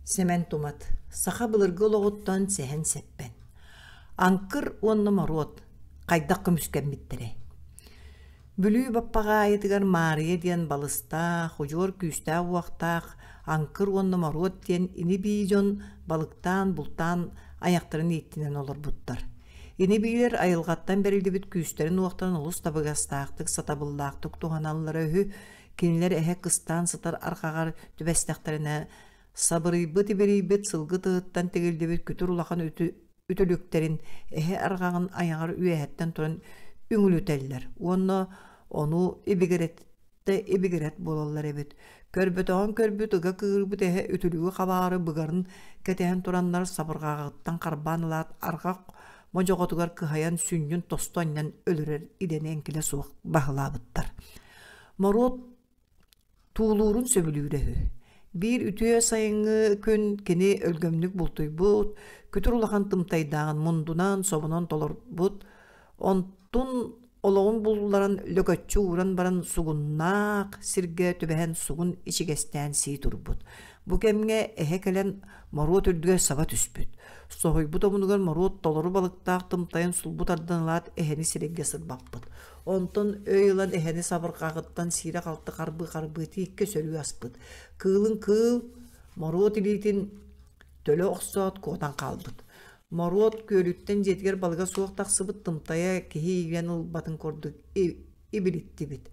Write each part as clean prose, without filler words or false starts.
Сэмэн Тумат саха былыргы олоҕуттан сэһэн-сэппэн. Аҥкыр уонна Моруот хайдах көмүскэммиттэрэй? Бүлүү Баппаҕаайытыгар Маарыйа диэн балыстаах, удьуор күүстээх-уохтаах Аҥкыр уонна Моруот диэн ини-бии дьон балыктаан, бултаан айахтарын ииттинэн олорбуттар. Ини-биилэр айылҕаттан бэриллибит күүстэрин-уохтарын олус табыгастаахтык, сатабыллаахтык туһаналлара үһү. Кинилэр эһэ кыстаан сытар арҕаҕар түбэстэхтэринэ Сабырыйбыт-ибирийбит сылгы тыһыттан тигиллибит күтүр улахан үтүлүктэрин эһэ арҕаҕын айаҕар үөһэттэн туран үҥүлүтэллэр уонна ону ибигирэттэ ибигирэт буолаллар эбит. Көрбөтөҕүн көрбүт ыга кыырбыт эһэ үтүлүгү хабаары быгарын кэтэһэн тураннар сабырҕаҕыттан харбаан ылаат арҕах модьоҕотугар кыһайан сүнньүн тосту анньан өлөрөр идэни эҥкилэ суох баһылаабыттар. Моруот Туулуурун сөбүлүүрэ үһү. Биир үтүө сайыҥҥы күн кини өлгөмнүк бултуйбут, күтүр улахан тымтайдааҕын мундунан, собонон толорбут, онтун олоҕун булларан лөкөччү ууран баран сугуннаах сиргэ түбэһэн сугун ичигэстээн сии турбут. Бу кэмҥэ эһэ кэлэн Моруот үрдүгэр саба түспүт. Соһуйбут омунугар Моруот толору балыктаах тымтайын сулбу тардан ылаат эһэни сирэйгэ сырбаппыт. Онтон өй ылан эһэни сабырҕаҕыттан сиирэ-халты харбыы-харбыы тииккэ сөрүү аспыт. Кыылын кыыл Моруот илиитин төлө охсоот куотан хаалбыт. Моруот күөлүттэн дьиэтигэр балыга суох тахсыбыт тымтайа киһи иирэн ылбатын курдук ибилиттибит.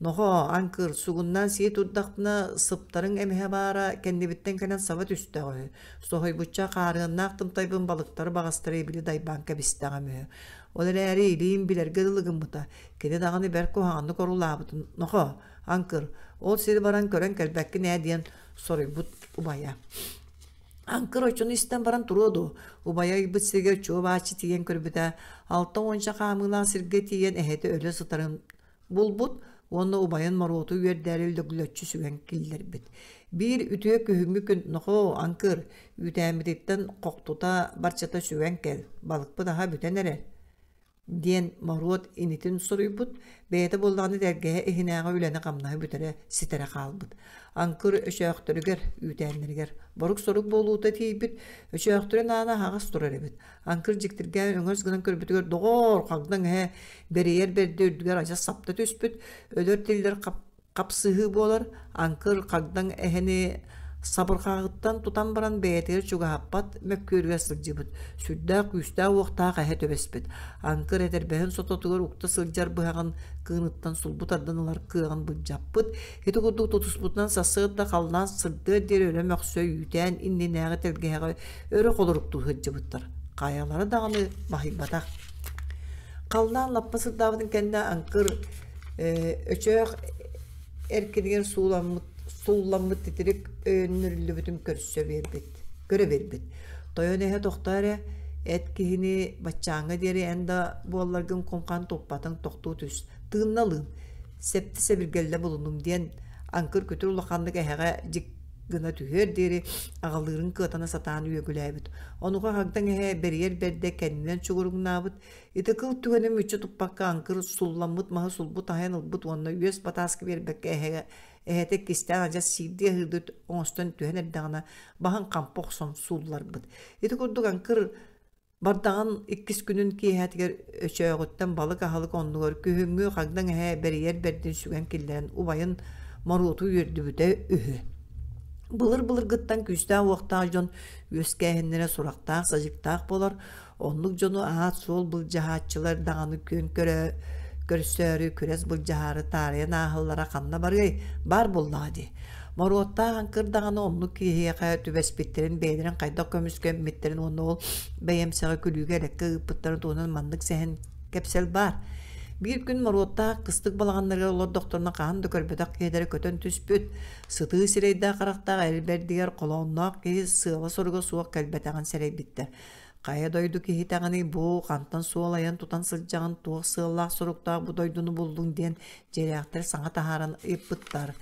Нохоо, аҥкыр, сугуннаан сии турдахпына, сыптарыҥ эмиһэ баара кэннибиттэн кэлэн саба түстэҕэ үһү. Соһуйбучча хаарыаннаах тымтайбын балыктары баҕастары ибили дайбаан кэбистэҕим үһү. Ол эрээри илиим билэргэ дылы гыммыта, кини даҕаны бэрт куһаҕаннык орулаабытын нохоо, аҥкыр, ол сири баран көрөн кэлбэккин ээ диэн соруйбут убайа. Аҥкыр оччону истэн баран туруо дуо, убайа ыйбыт сиргэ чуо-бааччы тиийэн көрбүтэ, алта уонча хаамыылаах сиргэ тиийэн эһэтэ өлө сытарын булбут уонна убайын Моруоту үөрдээри лөглөччү сүгэн киллэрбит. Биир үтүө күһүҥҥү күн нохоо, Аҥкыр, үүтээммититтэн хохтута барчата сүгэн кэл, балыкпыт аһа бүтэн эрэр диэн Моруот инитин суруйбут, бэйэтэ буоллаҕына тэлгэһэ иһинээҕи үлэни-хамнаһы бүтэрэ ситэрэ хаалбыт. Аҥкыр өчөөхтөрүгэр, үүтээннэригэр борук-сорук буолуута тиийбит, өчөөхтөрүн аана аһаҕас турар эбит. Аҥкыр дьиктиргээн өҥөс гынан көрбүтүгэр доҕоор, хагдаҥ эһэ бэрийэр бэрдэ үрдүгэр адьас сапта түспүт, өлөр-тиллэр хапсыһыы буолар, аҥкыр хагдаҥ эһэни сабырҕаҕыттан тутан баран бэйэтигэр чугаһаппат мөккүөрүгэр сылдьыбыт, сүрдээх күүстээх-уохтаах эһэ түбэспит. Аҥкыр этэрбэһин сототугар укта сылдьар быһаҕын кыыныттан сулбу тардан ылар кыаҕын былдьаппыт. Ити курдук тутуспутунан сарсыарда халлаан сырдыар диэри өрө мөхсө үүтээн иннинээҕи тэлгэһэҕэ өрө холоруктуу сылдьыбыттар. Хайалара даҕаны баһыйбатах. Халлаан лаппа сырдаабытын кэннэ аҥкыр Өчөөх эркинигэр сууламмыт, сулламмыт титирик өйөннөрүллүбүтүн көрсө биэрбит, көрө биэрбит. Тойон эһэ тохтоо эрэ, эт киһини баччааҥҥа диэри эн да буолларгын кум-хан туппатыҥ тохтуу түс, тыынна ылыым, сэпти-сэбиргэллэ булунум диэн аҥкыр күтүр улаханнык эһэҕэ дьик гына түһүөр диэри аҕалыырын кыатана сатаан үөгүлээбит. Онуоха хагдаҥ эһэ бэрийэр бэрдэ кэннинэн чугуруҥнаабыт, Ити кыл түгэни мүччү туппакка аҥкыр сулламмыт маһы сулбу таһыйан ылбыт уонна үөс батааска биэрбэккэ эһэгэ эһэтэ иккистээн адьас сиирдии аһыырдыы оҥостон түһэн эрдэҕинэ баһын хампы охсон суулларбыт. Ити курдук аҥкыр бардаҕын иккис күнүн киэһэтигэр өчөөҕүттэн балык аһылык оннугар күһүҥҥү хагдаҥ эһэ бэрийэр бэрдин сүгэн киллэрэн убайын Моруоту үөрдүбүтэ үһү. Былыр-былыргыттан күүстээх-уохтаах дьон үөскээһиннэрэ сурахтаах-садьыктаах буолар, Оннук дьону аат-суол былдьаһааччылар даҕаны күөн көрө көрсөөрү, күрэс былдьаһаары таарыйан ааһаллара ханна барыай, баар буоллаҕа дии. Моруоттаах аҥкыр даҕаны оннук киһиэхэ түбэспиттэрин бэйэлэрин хайдах көмүскэммиттэрин уонна ол бэйэмсэҕи күлүүгэ-элэккэ ыыппыттарын туһунан маннык сэһэн кэпсэл баар. Биир күн Моруоттаах кыстык балаҕаннарыгар олордохторуна хаһан да көрбөтөх киһилэрэ көтөн түспүт, сытыы сирэйдээх-харахтаах эр бэрдигэр холоонноох киһи сыала-соруга суох кэлбэтэҕин сэрэйбиттэр. Хайа дойду киһитэҕиний бу, хантан суол айан тутан сылдьаҕын, туох сыаллаах-соруктаах бу дойдуну буллуҥ диэн дьиэлээхтэр саҥа таһааран ыйыппыттар.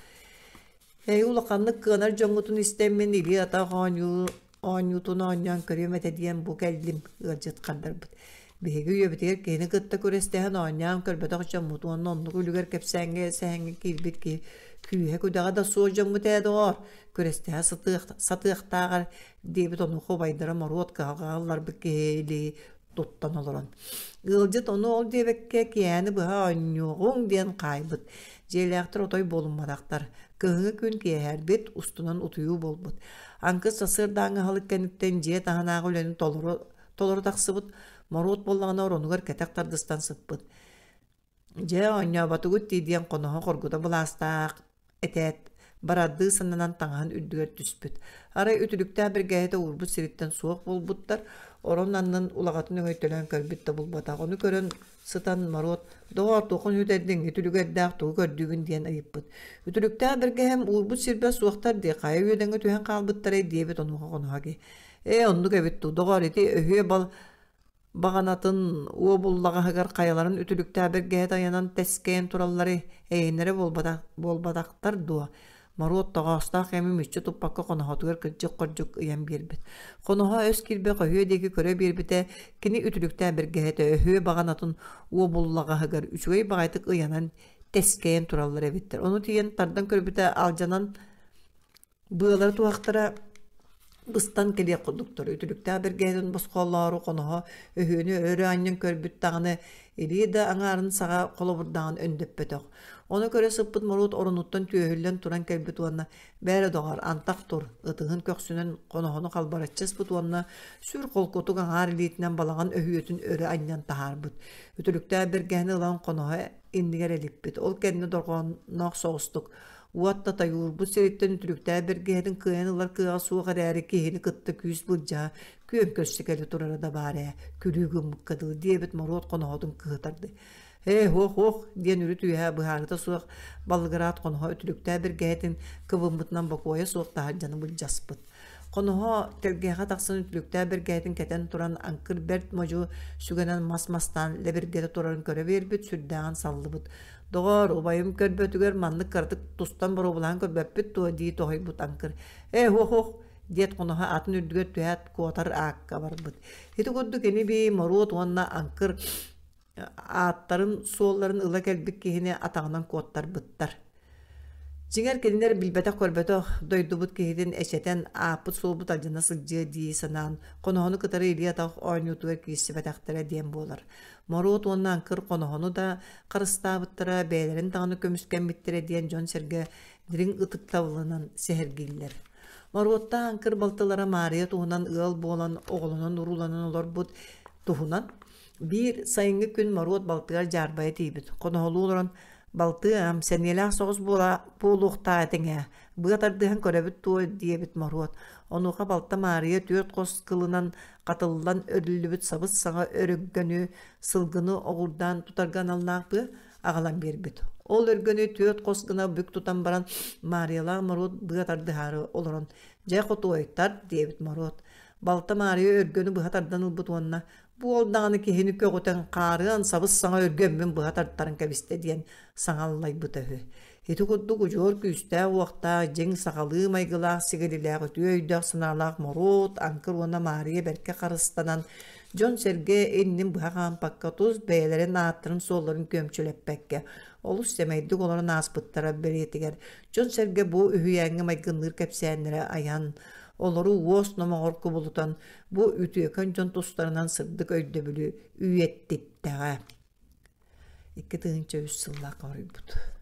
Эһиги улаханнык кыанар дьоҥҥутун истэммин илии-атах оонньуу оонньуутун оонньоон көрүөм этэ диэн бу кэллим, ыалдьыт хардарбыт. Биһиги үйэбитигэр киһини кытта күрэстэһэн оонньоон көрбөтөх дьоммут уонна оннук үлүгэр кэпсээҥҥэ сэһэҥҥэ киирбит киһи Күүһэ-күдэҕэ да суох дьоммут ээ, доҕоор, күрэстэһэ сатыахтааҕар диэбит онуоха убайдара Моруот кыһалҕаҕа ылларбыт киһилии туттан олорон. Ыалдьыт ону ол диэбэккэ киэһэни быһа оонньуоҕуҥ диэн хаайбыт. Дьиэлээхтэр отой буолумматахтар. Кыһыҥҥы күн киэһэрбит, устунан утуйуу буолбут. Аҥкыс сарсыардааҥҥы аһылык кэнниттэн дьиэ таһынааҕы үлэни толору, толору тахсыбыт, Моруот буоллаҕына оронугар кэтэх тардыстан сыппыт. Дьэ, оонньооботугут дии диэн хоноһо хоргута былаастаах этээт, барардыы сананан таҥаһын үрдүгэр түспүт. Арай үтүлүктээх бэргэһэтэ уурбут сириттэн суох буолбуттар, орон аннын улаҕатын өҥөйтөлөөн көрбүт да булбатах. Ону көрөн сытан Моруот «Доҕоор, туоххун үтэрдиҥ, үтүлүгэрдээх тугу көрдүүгүн?» диэн ыйыппыт. «Үтүлүктээх бэргэһэм уурбут сирбэр суохтар дии, хайа үөдэҥҥэ түһэн хаалбыттарай?» диэбит онуоха хоноһо киһи. «Ээ, оннук эбит дуу, доҕоор, ити өһүө бал Баҕанатын уобуллаҕаһыгар хайаларын үтүлүктээх бэргэһэ тайанан тэскэйэн туралларый, эйэннэрэ буолбатахтар дуо? Моруот тоҕоостоох кэми мүччү туппакка хоноһотугар кырдьык-хордьук ыйан биэрбит. Хоноһо өс киирбэх өһүө диэки көрө биэрбитэ, кини үтүлүктээх бэргэһэтэ өһүө баҕанатын уобуллаҕаһыгар үчүгэй баҕайытык ыйанан тэскэйэн тураллар эбиттэр. Ону тиийэн тардан көрбүтэ алдьанан Быалара-туһахтара быстан кэлиэх курдуктар, үтүлүктээх бэргэһэтин босхолоору хоноһо өһүөнү өрө анньан көрбүт даҕаны, илии да аҥаарын саҕа холобурдаҕын өндөппөтөх. Ону көрө сыппыт Моруот оронуттан түөһүллэн туран кэлбит уонна «Бээрэ доҕор, антах тур» ытыһын көхсүнэн хоноһону халбарыччы ыспыт уонна сүр холкутук аҥаар илиитинэн балаҕан өһүөтүн өрө анньан таһаарбыт. Үтүлүктээх бэргэһэни ылан хоноһо иннигэр элиппит. Ол кэннэ дорҕоонноох соҕустук Уот да тайуурбут сириттэн үтүлүктээх бэргэһэтин кыайан ылар кыаҕа суох эрээри киһини кытта күүс былдьаһа күөн көрсө кэлэ турара да баар ээ, күлүү гыммыкка дылы диэбит Моруот хоноһотун кыһытарды. «Ээ, һуох-һуох» диэн үрүт үөһэ быһаарыта суох баллыгыраат хоноһо үтүлүктээх бэргэһэтин кыбыммытынан бокуойа суох таһырдьаны былдьаспыт. Хоноһо тэлгэһэҕэ тахсан үтүлүктээх бэргэһэтин кэтэн туран аҥкыр бэрт модьу сүгэнэн мас мастаан лэбиргэтэ турарын көрө биэрбит, сүрдээҕин саллыбыт. «Доҕоор, убайым көрбөтүгэр маннык кыратык тустан боруобалаан көрбөппүт дуо?» дии тоһуйбут аҥкыр. «Ээ, һуох-һуох» диэт хоноһо атын үрдүгэр түһээт куотар аакка барбыт. Ити курдук ини-бии Моруот уонна Аҥкыр ааттарын-суолларын ыла кэлбит киһини атаҕынан куоттарбыттар. Дьиҥэр кинилэр билбэтэх-көрбөтөх дойдубут киһитин эчэтэн ааппыт-суолбут алдьана сылдьыа дии санаан хоноһону кытары илии-атах оонньуутугар киирсибэтэхтэрэ диэн буолар. Моруот уонна Аҥкыр хоноһону да харыстаабыттара, бэйэлэрин даҕаны көмүскэммиттэрэ диэн дьон-сэргэ дириҥ ытыктабылынан сэһэргииллэр. Моруоттаах Аҥкыр балтылара Маарыйа туһунан ыал буолан оҕолонон-урууланан олорбут туһунан биир сайыҥҥы күн Моруот балтыгар дьаарбайа тиийбит. Хоноһолуу олорон «Балтыам, сэниэлээх соҕус буола буолуохтаах этиҥ ээ, быа тардыһан көрөбүт дуо?» диэбит Моруот. Онуоха балта Маарыйа түөрт хос кылынан хатыллан өрүллүбүт сабыс-саҥа өргөнү, сылгыны оҕурдаан тутарга аналлаах быа аҕалан биэрбит. Ол өргөнү түөрт хос гына бүк тутан баран Маарыйалаах Моруот быа тардыһаары олорон «Дьэ, хотуой, тарт» диэбит Моруот. Балта Маарыйа өргөнү быһа тардан ылбыт уонна «Бу уол даҕаны киһини көҕүтэн хаарыан сабыс-саҥа өргөммүн быһа тартаран кэбистэ» диэн саҥа аллайбыта үһү. Ити курдук удьуор күүстээх-уохтаах, дьиҥ сахалыы майгылаах-сигилилээх үтүө өйдөөх-санаалаах Моруот, Аҥкыр уонна Маарыйа бэркэ харыстанан, дьон-сэргэ иннин быһа хаампакка, тус бэйэлэрин ааттарын-суолларын күөмчүлэппэккэ, олус сэмэйдик олорон ааспыттара бэлиэтигэр дьон-сэргэ бу үһүйээҥҥэ майгынныыр кэпсээннэрэ айан, олору уос номоҕор кубулутан, бу үтүөкэн дьон тустарынан сырдык өйдөбүлү үйэттиттэҕэ. 2003 сыллаахха хоруйбут.